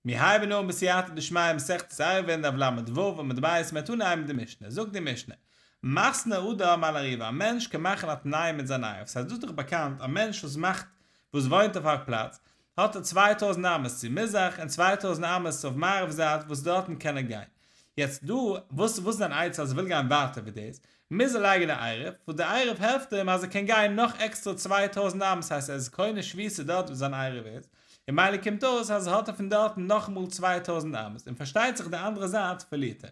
מיר הייבן אן בסייעתא דשמיא מסכת עירובין דף ל"ו עמוד ב' מ'וועט אנהייבן די משנה, זאגט די משנה, מתנה אדם על עירובו, א מענטש קען מאכן א תנאי מיט זיין עירוב, ס'הייסט דאס איז דאך באקאנט, א מענטש וואס מאכט וואס וואוינט אויף א פלאץ, האט ער 2000 אמות צו מזרח און 2000 אמות אויף מערב זייט וואס דארטן קען ער גיין, יעצט דא, וואס וואס איז זיין עצה אז ער וויל גיין ווייטער ווי דאס, מוז ער לייגן א עירוב, וואס די עירוב העלפט אים אז ער קען גיין נאך עקסטרא 2000 אמות, ס'הייסט ער איז קונה שביתה דארט וואו זיין עירוב איז, און ממילא קומט אויס אז האט ער פון דארטן נאכאמאל 2000 אמות, און פארשטייט זיך די אנדערע זייט פארלירט ער.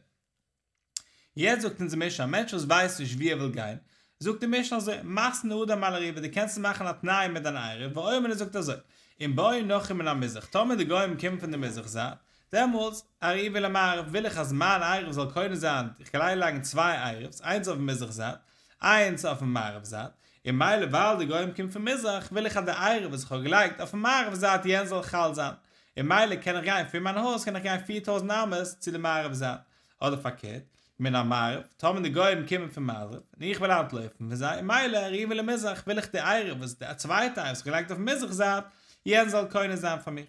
יעצט זאגט אונז די משנה א מענטש וואס ווייסט נישט וואו ער וויל גיין, זאגט די משנה אזוי, מתנה אדם על עירובו, דו קענסט מאכן א תנאי מיט דיין עירוב, ואומר און ער זאגט אזוי, אם באו נכרים מן המזרח, טאמער די גוים קומען פון די מזרח זייט, דעמאלטס, עירובי למערב, וויל איך אז מיין עירוב זאל קונה זיין, איך גיי לייגן צוויי עירובס, איינס אויפן מזרח זייט, איינס אויפן מערב זייט, און ממילא ווייל די גוים קומען פון מזרח, וויל איך אז די עירוב וואס איך האב געלייגט אויפן מערב זייט יענץ זאל חל זיין, און ממילא קען איך גיין פון מיין הויז קען איך גיין 4000 אמות צו די מערב זייט, אדער פארקערט, מן המערב, טאמער די גוים קומען פון מערב, און איך וויל אנטלויפן פון זיי, און ממילא עירובי למזרח וויל איך די עירוב וואס די צווייטע עירוב וואס איך האב געלייגט אויפן מזרח זייט, יענץ זאל קונה זיין פאר מיך.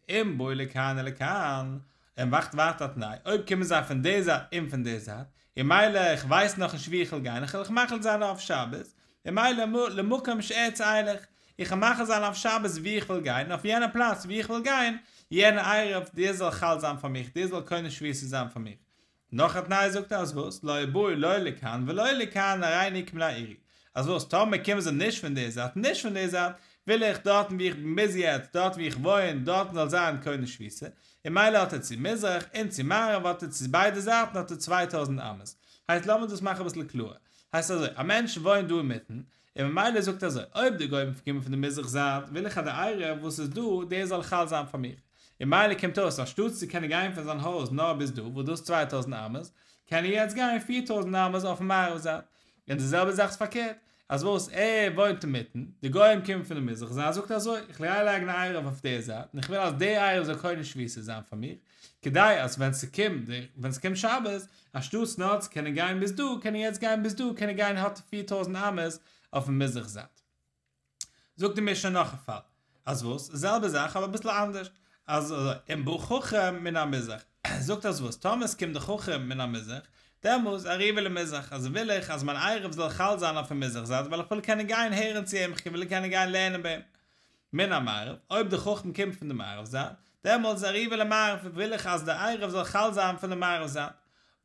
אם באו לכאן ולכאן, ער מאכט ווייטער א תנאי, אויב קומען זיי פון די זייט און פון די זייט, און ממילא איך ווייס נאכנישט וואו איך וויל גיין, איך וועל מחליט זיין אויף שבת, און ממילא למקום שארצה אלך, איך וועל מחליט זיין אויף שבת וואו איך וויל גיין, און אויף יענע פלאץ וואו איך וויל גיין, יענע עירוב, דער זאל חל זיין פאר מיך, דער זאל קונה שביתה זיין פאר מיך. נאך א תנאי זאגט ער אז וואס, לא באו לא לכאן ולא לכאן הריני כבני עירי, אז וואס, טאמער קומען זיי נישט פון די זייט און נישט פון די זייט, וויל איך דארטן וואו איך בין ביז יעצט, דארט וואו איך וואוין, דארטן זאל זיין קונה שביתה, און ממילא האט ער צו מזרח און צו מערב האט ער צו ביידע זייטן האט ער 2000 אמות. הייסט לאמיר דאס מאכן אביסל קלארער. הייסט אזוי, א מענטש וואוינט דא אינמיטן, און ממילא זאגט ער אזוי, אויב די גוים קומען פון די מזרח זייט, וויל איך אז די עירוב וואס איז דא, דער זאל חל זיין פאר מיר. און ממילא קומט אויס, אנשטאטס צו קענען גיין פון זיין הויז נאר ביז דא, וואס דאס איז 2000 אמות, קען ער יעצט גיין 4000 אמות אויפן מערב זייט. און די זעלבע זאך איז פארקערט, אז וואס ער וואוינט אינמיטן, די גוים קומען פון די מזרח זייט, זאגט ער אזוי, איך גיי לייגן א עירוב אויף די זייט, און איך וויל אז די עירוב זאל קונה שביתה זיין פאר מיר, כדי אז ווען ס'קומט ווען ס'קומט שבת, אנשטאטס נאר צו קענען גיין ביז דא, קען ער יעצט גיין ביז דא, קען ער גיין האט ער 4000 אמות אויפן מזרח זייט. זאגט די משנה נאך א פאל, אז וואס? זעלבע זאך אבער אביסל אנדערש, אז אם בא חכם מן המזרח, זאגט אז וואס? טאמער עס קומט די חכם מן המזרח, דעמאלס עירובי למזרח, אז וויל איך אז מיין עירוב זאל חל זיין אויפן מזרח זייט, ווייל איך וויל קענען גיין הערן צו אים, איך וויל קענען גיין לערנען ביי אים. מן המערב, אויב די חכם קומט פון די מערב זייט, דעמאלס עירובי למערב, וויל איך אז די עירוב זאל חל זיין פון די מערב זייט.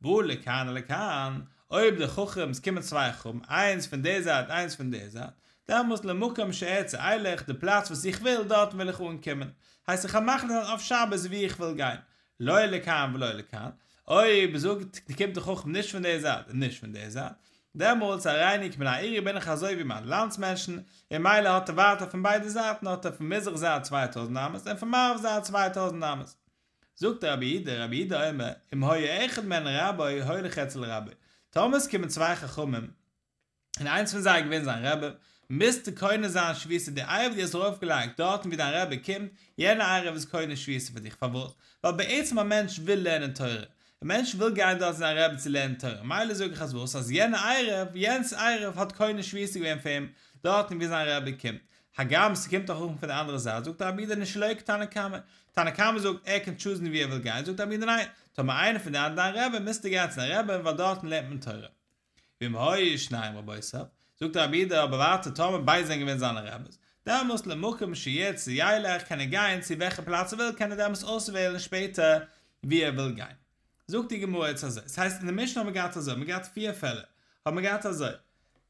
באו לכאן ולכאן, אויב די חכם, עס קומען צוויי חכמים, איינס פון די זייט איינס פון די זייט, דעמאלס למקום שארצה אלך, די פלאץ וואס איך וויל, דארטן וויל איך אנקומען. הייסט איך וועל מחליט זיין אויף שבת וואו איך וויל גיין. לא לכאן ולא לכאן, אויב זאגט קומט די חכם נישט פון די זייט און נישט פון די זייט, דעמאלטס הריני כבני עירי בין איך אזוי ווי מיין לאנדס מענטשן, און ממילא האט ער ווייטער פון ביידע זייטן האט ער פון מזרח זייט 2000 אמות און פון מערב זייט 2000 אמות. זאגט רבי יהודה, רבי יהודה אומר, אם היה אחד מהן רבו הולך אצל רבו, טאמער עס קומען צוויי חכמים, און איינס פון זיי איז געווען זיין רבי, מוזטו קונה זיין שביתה די עירוב דו האסט ארויפגעלייגט דארטן ווי דיין רבי קומט, יענע עירוב איז קונה שביתה פאר דיך, פארוואס? ווייל בעצם א מענטש וויל לערנען תורה, א מענטש וויל גיין דארט צו זיין רבי צו לערנען תורה, מילא זאג איך אז וואס? אז יענע עירוב, יענץ עירוב האט קונה שביתה געווען פאר אים, דארטן ווי זיין רבי קומט, הגם ס'קומט א חכם פון די אנדערע זייט, זאגט רבי יהודה נישט שלא כתנא קמא, תנא קמא זאגט ער קען טשוזן ווי ער וויל גיין, זאגט רבי יהודה ניין, טאמער איינער פון די אנדערע דיין רבי מוזטו גיין צו דיין רבי ווייל דארטן לערנט מען תורה. ואם היו שניהם רבותיו, זאגט רבי יהודה אבער ווייטער טאמער ביידע זענען געווען זיינע רעבעס, דעמאלס למקום שירצה ילך קען ער גיין צו וועלכע פלאץ ער וויל קען ער דעמאלס אויסוועלן שפעטער ווי ער וויל גיין. זאגט די גמרא יעצט אזוי, ס'הייסט אין די משנה האט מען געהאט אזוי, מ'האט געהאט פיר פעלער, האט מען געהאט אזוי,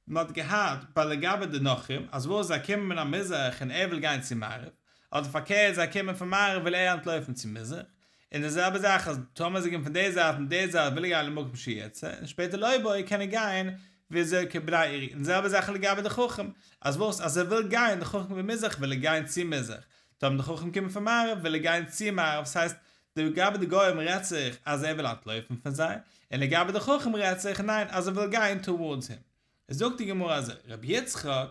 מען האט געהאט ביי לגבי די נכרים אז וואס זיי קומען מן המזרח און ער וויל גיין צו מערב, אדער פארקערט זיי קומען פון מערב וויל ער אנטלויפן צו מזרח, און די זעלבע זאך אז טאמער זיי קומען פון די זייט און די זייט וויל ער גיין למקום שירצה און שפעטער לא באו קען ער גיין וויאזוי כבני עירי, און די זעלבע זאך לגבי די חכם אז וואס אז ער וויל גיין די חכם פון מזרח וויל ער גיין צו מזרח, טאמער די חכם קומען פון מערב וויל ער גיין צו מערב, ס'הייסט לגבי די גוים רעדט זיך אז ער וויל אנטלויפן פון זיי, און לגבי די חכם רעדט זיך ניין אז ער וויל גיין טאווארדס הים. זאגט די גמרא אזוי, רבי יצחק,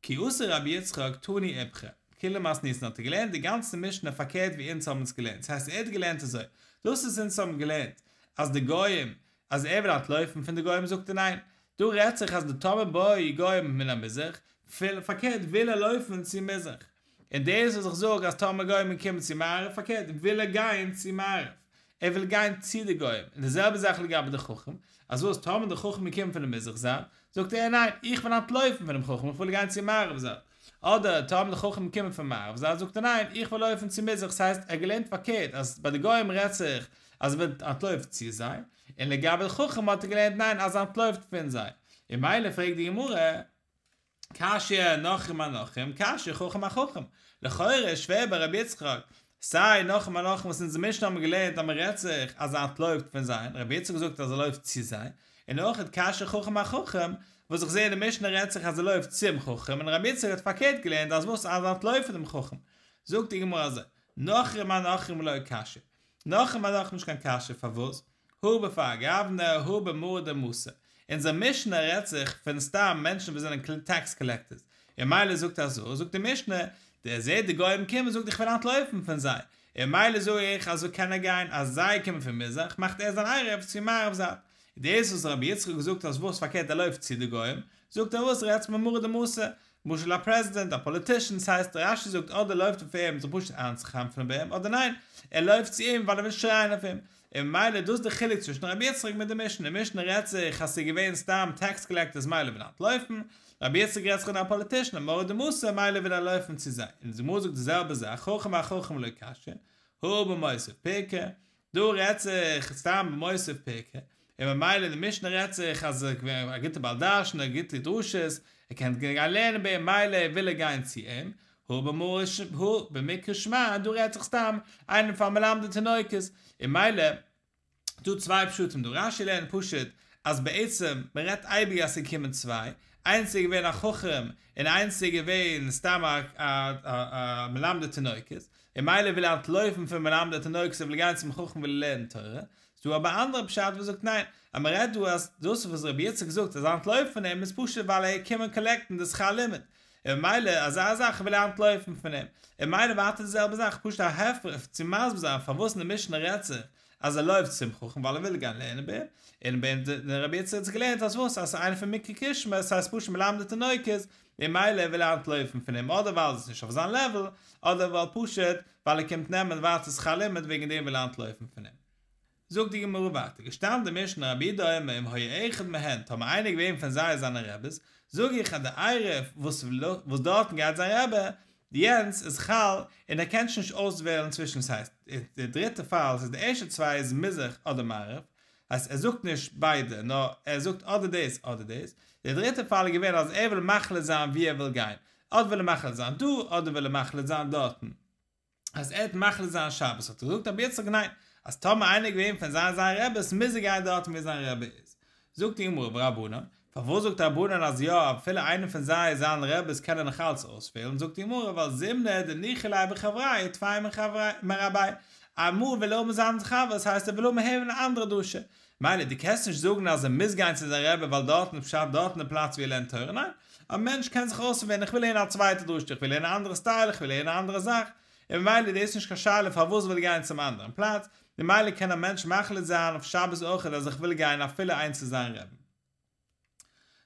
כי אתא רבי יצחק תני איפכא, כולה מתניתין האט ער געלערנט די גאנצע משנה פארקערט ווי אונז האבן עס געלערנט, ס'הייסט ער האט געלערנט אזוי, דאס וואס אונז האבן געלערנט אז די גוים, אז ער וויל אנטלויפן פון די גוים זאגט ער ניין, דא רעדט זיך אז די טאמער באו גוים מן המזרח, פארקערט וויל ער לויפן צו מזרח. און דאס וואס איך זאג אז טאמער גוים קומען צו מערב, פארקערט וויל ער גיין צו מערב, ער וויל גיין צו די גוים, און די זעלבע זאך לגבי די חכם, אז וואס טאמער די חכם קומט פון די מזרח זייט, זאגט ער ניין, איך וויל אנטלויפן פונעם חכם, איך וויל גיין צו מערב זייט, אדער טאמער די חכם קומט פון מערב זייט זאגט ער ניין, איך וויל לויפן צו מזרח, ס'הייסט ער האט געלערנט פארקערט אז ביי די גוים רעדט זיך אז ער וויל אנטלויפן צו זיי, און לגבי די חכם האט ער געלערנט ניין אז ער אנטלויפט פון זיי, און ממילא פרעגט די גמרא, קשיא נכרים אנכרים, קשיא חכם אחכם. לכאורה איז שווער ביי רבי יצחק, סיי נכרים אנכרים וואס אונזער משנה האבן געלערנט אז מען רעדט זיך אז ער אנטלויפט פון זיי, רבי יצחק זאגט אז ער לויפט צו זיי, און אויך קשיא חכם אחכם, וואס איך זעה אין די משנה רעדט זיך אז ער לויפט צום חכם, און רבי יצחק האט פארקערט געלערנט אז וואס אז ער אנטלויפט פון דעם חכם. זאגט די גמרא אזוי, נכרים אנכרים לא קשיא. נכרים אנכרים נישט קיין קשיא פארוואס? הא בפאי גוונא הא במרא דמתא. אונזער משנה רעדט זיך פון סתם מענטשן וואס זענען טעקס קאלעקטערס, און ממילא זאגט אזוי זאגט די משנה, דער זעט די גוים קומען זאגט איך וויל אנטלויפן פון זיי, און ממילא זאג איך אז וואו קען ער גיין אז זיי קומען פון מזרח מאכט ער זיין עירוב צו מערב זייט, און דאס וואס רבי יצחק האט געזאגט אז וואס פארקערט ער לויפט צו די גוים, זאגט ער וואס רעדט מען מרא דמתא, למשל א פרעזידענט, א פאליטישן, ס'הייסט רש"י זאגט אדער לויפט ער פאר אים זיך פשוט איינצוחנפ'נען ביי אים אדער ניין, ער לויפט צו אים ווייל ער וויל שרייען אויף אים. און ממילא דאס איז די חילוק צווישן רבי יצחק מיט די משנה, די משנה רעדט זיך אז ס'איז געווען סתם טעקס קאלעקטערס מילא וויל ער אנטלויפן, רבי יצחק רעדט זיך פון א פאליטישן א מרא דמתא מילא וויל ער לויפן צו זיי, און די גמרא זאגט די זעלבע זאך חכם אחכם לא קשיא, הא במותיב פירקא, דא רעדט זיך סתם במותיב פירקא, און ממילא אין די משנה רעדט זיך אז ער איז געווען א גוטער בעל דרשן, א גוטע דרשות, ער קען גיין לערנען ביי אים מילא וויל ער גיין צו אים, הא במרא הא במקרא שמע, דא רעדט זיך סתם איינער פאר מלמדי תינוקות, און ממילא דא צוויי פשטים דא, רש"י לערנט פשוט אז בעצם מען רעדט אייביג אז ס'איז געקומען צוויי, איינס איז געווען א חכם און איינס איז געווען סתם א א מלמדי תינוקות, און ממילא וויל ער אנטלויפן פון מלמדי תינוקות ער וויל גיין צום חכם וויל ער לערנען תורה, ס'דא אבער א אנדערע פשט וואס זאגט ניין, אז מען רעדט דא אז דאס וואס רבי יצחק זאגט אז ער אנטלויפט פון אים איז פשוט ווייל ער איז געקומען קאלעקטן די שכר לימוד, און ממילא אזא זאך וויל ער אנטלויפן פון אים, און ממילא ווייטער די זעלבע זאך, פשוט א הפך צו מסביר זיין פארוואס אין די משנה רעדט זיך אז ער לויפט צום חכם ווייל ער וויל גיין לערנען ביי אים, און ביי רבי יצחק האט זיך געלערנט אז וואס אז ס'איז איינער פון מקרא קריאת שמע, ס'הייסט פשוט מלמדי תינוקות, ממילא וויל ער אנטלויפן פון אים אדער ווייל עס איז נישט אויף זיין לעוועל, אדער ווייל פשוט ווייל ער קומט נעמען ווייטער שכר לימוד וועגן דעם וויל ער אנטלויפן פון אים. זאגט די גמרא ווייטער, געשטאנען די משנה רבי יהודה אומר אם היה אחד מהן, טאמער איינער געווען פון זיי זיינע רעבעס, זאג איך אז די עירוב וואס וואס דארטן גייט זיין רבי, יענץ איז חל און ער קען שוין נישט אויסוועלן צווישן ס'הייסט די דריטע פאל ס'איז די ערשטע צוויי איז מזרח אדער מערב, הייסט ער זאגט נישט ביידע נאר ער זאגט אדער דאס אדער דאס, די דריטע פאל איז געווען אז ער וויל מחליט זיין ווי ער וויל גיין, אדער וויל ער מחליט זיין דא אדער וויל ער מחליט זיין דארטן. אז ער וועט מחליט זיין שבת האט ער געזאגט רבי יצחק ניין, אז טאמער איינער איז געווען פון זיין זיין רעבעס מוז ער גיין דארטן ווי זיין רעבע איז. זאגט די גמרא ורבנן, פארוואס זאגט רבנן אז יא אפילו איינער פון זיי זיין רעבעס קען ער נאך אלץ אויסוועלן, זאגט די גמרא ווייל זימנא דניחא ליה בחבריה טפי מרביה, אמאל וויל ער האבן זיין חבר ס'הייסט ער וויל האבן הערן א אנדערע דרשה, מילא דו קענסט נישט זאגן אז ער מוז גיין צו זיין רבי ווייל דארטן איז פשט דארטן די פלאץ ווי ער לערנט תורה, ניין, א מענטש קען זיך אויסוועלן איך וויל הערן א צווייטע דרשה, איך וויל הערן א אנדערע סטייל, איך וויל הערן א אנדערע זאך, און ממילא דאס איז נישט קיין שאלה פארוואס וויל ער גיין צום אנדערן פלאץ, ממילא קען א מענטש מחליט זיין אויף שבת אויכעט אז איך וויל גיין אפילו איינס צו זיין רבי.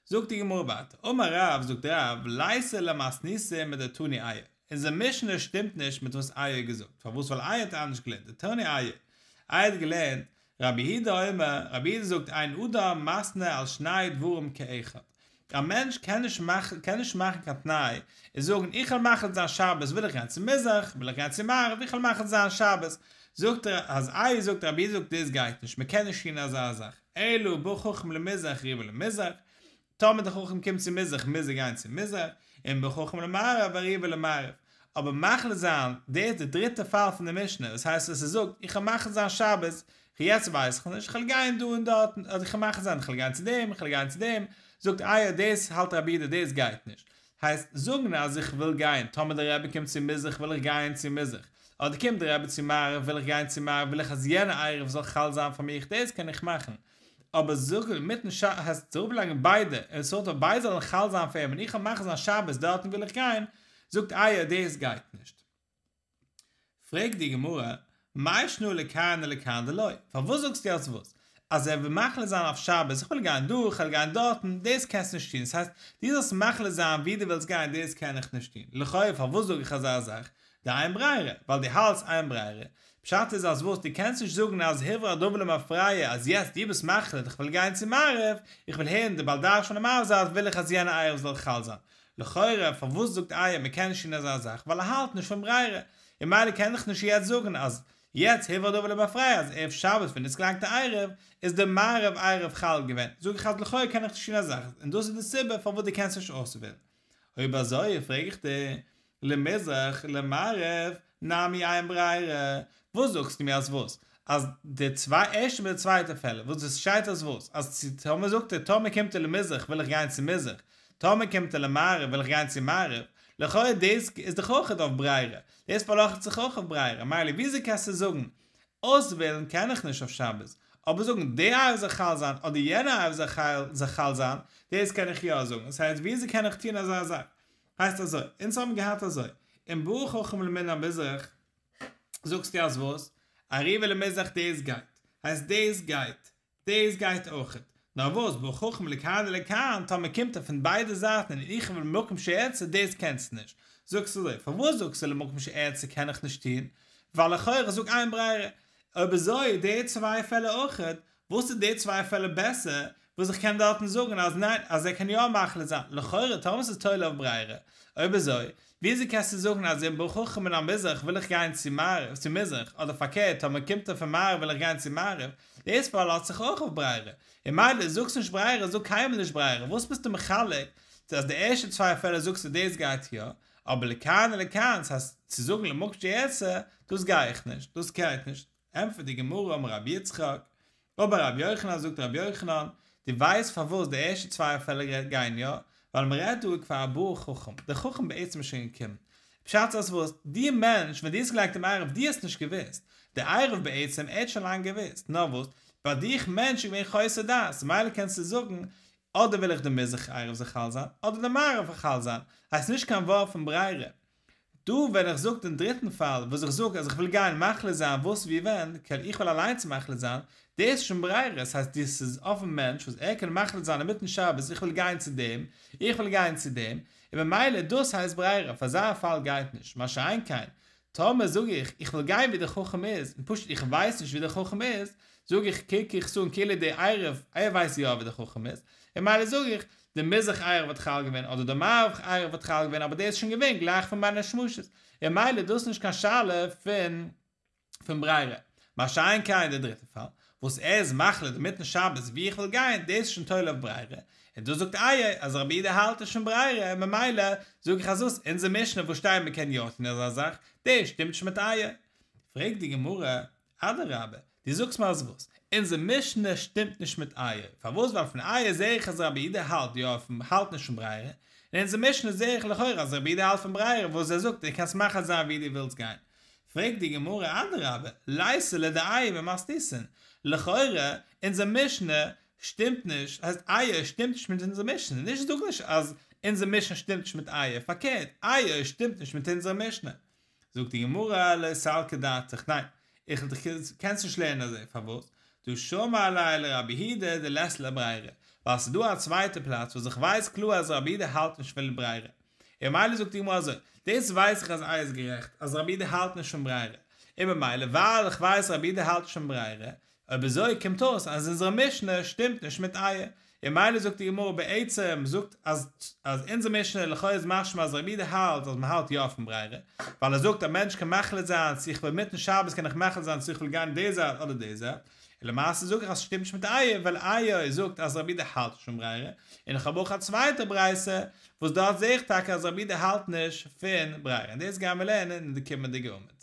זאגט די גמרא ווייטער, אמר רב, זאגט רב, ליתא למתניתין מדתני איה, אונזער משנה שטימט נישט מיט וואס איה האט געזאגט, פארוואס ווייל איה האט אנדערש געלערנט, דתני איה, איה האט געלערנט, רבי יהודה אומר, רבי יהודה זאגט אין אדם מתנה על שני דברים כאחד, א מענטש קען נישט מאכן קען נישט מאכן קיין תנאי און זאגן איך וועל מחליט זיין שבת וויל איך גיין צו מזרח וויל איך גיין צו מערב איך וועל מחליט זיין שבת, זאגט ער אז איה זאגט רבי יהודה זאגט דאס גייט נישט מען קען נישט טון אזא זאך, אלא בא חכם למזרח עירובו למזרח, טאמער דער חכם קומט צו מזרח מוז ער גיין צו מזרח, און בא חכם למערב עירובו למערב. אבער מחליט זיין, דאס איז די דריטע פאל פון די משנה, וואס הייסט וואס ער זאגט, איך וועל מחליט זיין שבת, יעצט ווייס איך נישט, איך וועל גיין דא און דארט, אדער איך וועל מחליט זיין איך וועל גיין צו דעם, איך וועל גיין צו דעם, זאגט איה דאס האלט רבי יהודה דאס גייט נישט. הייסט, זאגן אז איך וויל גיין, טאמער דער רבי קומט צו מזרח וויל איך גיין צו מזרח, אדער קומט דער רבי צו מערב וויל איך גיין צו מערב וויל איך אז יענע עירוב זאל חל זיין פאר מיך דאס קען איך מאכן, אבער זאגן מיטן ש הייסט צו אראפלייגן ביידע און ס'זאל אויף ביידע זאלן חל זיין פאר אים און איך וועל מחליט זיין שבת דארטן וויל איך גיין, זאגט איה דאס גייט נישט. פרעגט די גמרא, מאי שנא לכאן ולכאן דלא, פארוואס זאגסטו אז וואס? אז ער וויל מחליט זיין אויף שבת, איך וויל גיין דא, איך וויל גיין דארטן, דאס קענסטו נישט טון, ס'הייסט, דו זאלסט מחליט זיין וואו דו ווילסט גיין, דאס קען איך נישט טון, לכאו' פארוואס זאג איך אזא זאך, דאין ברירה, ווייל דו האלטסט אין ברירה, פשט איז אז וואס, דו קענסט נישט זאגן אז הוברר הדבר למפרע אז יעצט דו ביסט מחליט איך וויל גיין צו מערב, איך וויל הערן די בעל דרשן פון די מערב זייט וויל איך אז יענע עירוב זאל חל זיין, לכאורה פארוואס זאגט איי מען קען נישט טון אזא זאך ווייל ער האלט נישט פון ברירה, און ממילא קען איך נישט יעצט זאגן אז יעצט הוברר הדבר למפרע אז ערב שבת ווען איז געלייגט די עירוב איז די מערב עירוב חל געווען, זאג איך אז לכאורה קען איך נישט טון אזא זאך און דאס איז די סיבה פארוואס דו קענסט נישט אויסוועלן. אויב אזוי פרעג איך דיר, למזרח למערב נמי אין ברירה, וואס זאגסטו מיר אז וואס? אז די צוויי ערשטע מיט די צווייטע פעלער וואס עס שטייט אז וואס? אז צו טאמער זאגט ער טאמער קומט ער למזרח וויל איך גיין צו מזרח, טאמער קומט ער למערב וויל איך גיין צו מערב, לכאורה דאס איז דאך אויכעט אויף ברירה, דאס פארלאזט זיך אויך אויף ברירה, מילא וויאזוי קענסטו זאגן אויסוועלן קען איך נישט אויף שבת, אבער זאגן די עירוב זאל חל זיין אדער יענע עירוב זאל חל זיין, דאס קען איך יא זאגן, ס'הייסט וויאזוי קען איך טון אזא זאך? הייסט אזוי, אונז האבן געהאט אזוי, אם בא חכם למן המזרח, זאגסטו אז וואס? עירובו למזרח דאס גייט, הייסט דאס גייט, דאס גייט אויכעט, נאר וואס בא חכם לכאן ולכאן, טאמער קומט ער פון ביידע זייטן און איך וויל למקום שארצה דאס קענסטו נישט, זאגסטו אזוי, פארוואס זאגסטו למקום שארצה קען איך נישט טון, ווייל לכאורה איך זאג אין ברירה, אויב אזוי די צוויי פעלער אויכעט, וואס איז די צוויי פעלער בעסער, וואס איך קען דארטן זאגן אז ניין אז ער קען יא מחליט זיין, לכאורה טאמער ס'איז תולה אויף ברירה, אויב אזוי וויאזוי קענסטו זאגן אז אם בא חכם מן המזרח וויל איך גיין צו מערב צו מזרח, אדער פארקערט טאמער קומט ער פון מערב וויל איך גיין צו מערב, דאס פארלאזט זיך אויך אויף ברירה, און מילא זאגסט נישט ברירה זאג קיינמאל נישט ברירה, וואס ביסטו מחלק אז די ערשטע צוויי פעלער זאגסטו דאס גייט יא, אבער לכאן ולכאן ס'הייסט צו זאגן למקום שארצה דאס גיי איך נישט, דאס גייט נישט, ענטפערט די גמרא אמר רבי יצחק, אמר רבי יוחנן זאגט רבי יוחנן, דו ווייסט פארוואס די ערשטע צוויי פעלער גייען יא? ווייל מען רעדט דא וכבר בא חכם, דער חכם בעצם איז שוין געקומען. פשט איז וואס, דו מענטש ווען דו האסט געלייגט דעם עירוב דו האסט נישט געוואוסט, דער עירוב בעצם ער האט שוין לאנג געוואוסט, נאר וואס, ביי דיך מענטש איז געווען חוסר דעת, מילא קענסטו זאגן, אדער וויל איך די מזרח עירוב זאל חל זיין, אדער די מערב זאל חל זיין, הייסט נישט קיין ווארט פון ברירה. דא ווען איך זאג דעם דריטן פאל וואס איך זאג אז איך וויל גיין מחליט זיין וואס ווי ווען, קען איך וויל אליינס מחליט זיין, דאס איז שוין ברירה, עס הייסט דאס איז אויפן מענטש וואס ער קען מחליט זיין אינמיטן שבת איך וויל גיין צו דעם, איך וויל גיין צו דעם, און ממילא דאס הייסט ברירה, אויף אזא פאל גייט נישט, מה שאין כן טאמער זאג איך איך וויל גיין ווי דער חכם איז, און פשוט איך ווייס נישט ווי דער חכם איז, זאג איך קוק איך עס אן כאילו דער עירוב ער ווייסט יא ווי דער חכם איז, און ממילא זאג איך די מזרח עירוב האט חל געווען אדער די מערב עירוב האט חל געווען אבער דאס איז שוין געווען גלייך פון בין השמשות און ממילא דאס איז נישט קיין שאלה פון פון ברירה. מה שאין כן די דריטע פאל וואס ער איז מחליט אינמיטן שבת ווי איך וויל גיין דאס איז שוין תולה אויף ברירה און דאס זאגט איי אז רבי יהודה האלט נישט פון ברירה און ממילא זאג איך אז וואס אונזער משנה וואס שטייט מען קען יא טון אזא זאך דאס שטימט נישט מיט איי. פרעגט די גמרא אדרבה, דו זאגסט מיר אז וואס? אונזער משנה שטימט נישט מיט איי. פארוואס? ווייל פון איי זעה איך אז רבי יהודה האלט יא פון האלט נישט פון ברירה, און אין אונזער משנה זעה איך לכאורה אז רבי יהודה האלט פון ברירה וואס ער זאגט דו קענסט מחליט זיין ווי דו ווילסט גיין. פרעגט די גמרא אדרבה, ליתא לדאיי במתניתין, לכאורה אונזער משנה שטימט נישט, הייסט איי שטימט נישט מיט אונזער משנה, נישט זאג נישט אז אונזער משנה שטימט נישט מיט איי, פארקערט, איי שטימט נישט מיט אונזער משנה. זאגט די גמרא לא סלקא דעתך, ניין, איך דיך קענסט נישט לערנען אזוי, פארוואס? דהא שמע ליה לרבי יהודה דלית ליה ברירה, ווייל ס'איז דא א צווייטע פלאץ וואס איך ווייס קלאר אז רבי יהודה האלט נישט פון ברירה, און ממילא זאגט די גמרא אזוי, דאס ווייס איך אז איי איז גערעכט, אז רבי יהודה האלט נישט פון ברירה, און ממילא ווייל איך ווייס רבי יהודה האלט נישט פון ברירה, אויב אזוי קומט אויס אז אונזערע משנה שטימט נישט מיט איי, און ממילא זאגט די גמרא בעצם זאגט אז אז אונזער משנה לכאו' איז משמע אז רבי יהודה האלט אז מען האלט יא פון ברירה, ווייל ער זאגט א מענטש קען מחליט זיין צו איך וויל מיטן שבת קען איך מחליט זיין צו איך וויל גיין די זייט אדער די זייט, און למעשה זאג איך אז ס'שטימט נישט מיט איי ווייל איי זאגט אז רבי יהודה האלט נישט פון ברירה, און איך האב אויך א צווייטע ברייתא וואס דארט זעה איך טאקע אז רבי יהודה האלט נישט פון ברירה, און דאס גייען מיר לערנען אין די קומענדיגע עמוד.